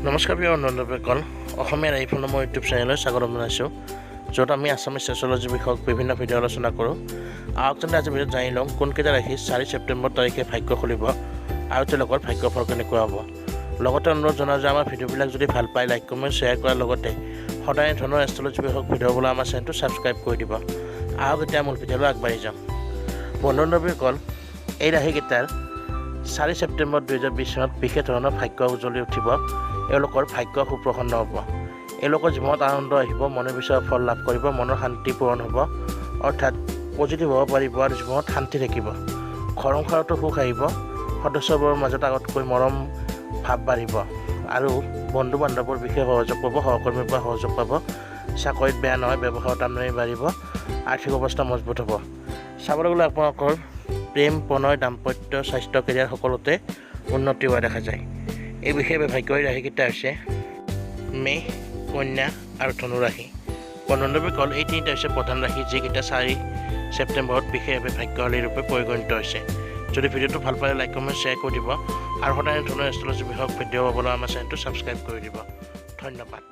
নমস্কাৰ প্ৰিয় বন্ধুসকল, অসমীয়া ৰাশিফল মই ইউটিউব চেনেললৈ স্বাগতম জনাইছোঁ, য'ত আমি আছামিছ এষ্ট্ৰলজি বিষয়ক বিভিন্ন ভিডিঅ' আলোচনা কৰোঁ। আহক তেন্তে আজি ভিডিঅ'ত জানি লওঁ কোনকেইটা ৰাশি 4 ছেপ্টেম্বৰ তাৰিখে ভাগ্য খুলিব আৰু তেওঁলোকৰ ভাগ্যফল কেনেকুৱা হ'ব। লগতে অনুৰোধ জনাওঁ যে আমাৰ ভিডিঅ'বিলাক যদি ভাল পায়, লাইক, কমেণ্ট, শ্বেয়াৰ কৰাৰ লগতে সদায় ধৰণৰ এষ্ট্ৰলজি বিষয়ক ভিডিঅ' পাবলৈ আমাৰ চেনেলটো ছাবস্ক্ৰাইব কৰি দিব। আহক, এতিয়া মূল ভিডিঅ'লৈ আগবাঢ়ি যাওঁ। বন্ধু বান্ধৱীসকল, এই ৰাশিকেইটাৰ 4 ছেপ্টেম্বৰ 2020 চনত বিশেষ ধৰণৰ ভাগ্য উজ্বলি উঠিব। এওঁলোকৰ ভাগ্য সুপ্ৰসন্ন হ'ব। এওঁলোকৰ জীৱনত আনন্দ আহিব, মনে বিচৰা ফল লাভ কৰিব, মনৰ শান্তি পূৰণ হ'ব, অৰ্থাৎ পজিটিভ হ'ব পাৰিব আৰু জীৱনত শান্তি থাকিব। ঘৰ সংসাৰতো সুখ আহিব। সদস্যবোৰৰ মাজত আগতকৈ মৰম ভাৱ বাঢ়িব আৰু বন্ধু বান্ধৱৰ বিশেষ সহযোগ পাব, সহকৰ্মীৰ পৰা সহযোগ পাব। চাকৰিত বেয়া নহয়, ব্যৱসায়ত আমদানি বাঢ়িব, আৰ্থিক অৱস্থা মজবুত হ'ব। চাবলৈ গ'লে আপোনালোকৰ প্ৰেম, প্ৰণয়, দাম্পত্য, স্বাস্থ্য, কেৰিয়াৰ সকলোতে উন্নতি হোৱা দেখা যায়। এই বিশেষ ভাগ্যশালী ৰাশিকেইটা হৈছে মেষ, কন্যা আৰু ধনু ৰাশি। বন্ধু বান্ধৱীসকল, এই তিনিটা হৈছে প্ৰধান ৰাশি, যিকেইটা 4 ছেপ্টেম্বৰত বিশেষভাৱে ভাগ্যশালী ৰূপে পৰিগণিত হৈছে। যদি ভিডিঅ'টো ভাল পালে, লাইক, কমেণ্ট, শ্বেয়াৰ কৰি দিব আৰু সদায় ধৰণৰ এষ্ট্ৰলজি বিষয়ক ভিডিঅ' পাবলৈ আমাৰ চেনেলটো ছাবস্ক্ৰাইব কৰি দিব। ধন্যবাদ।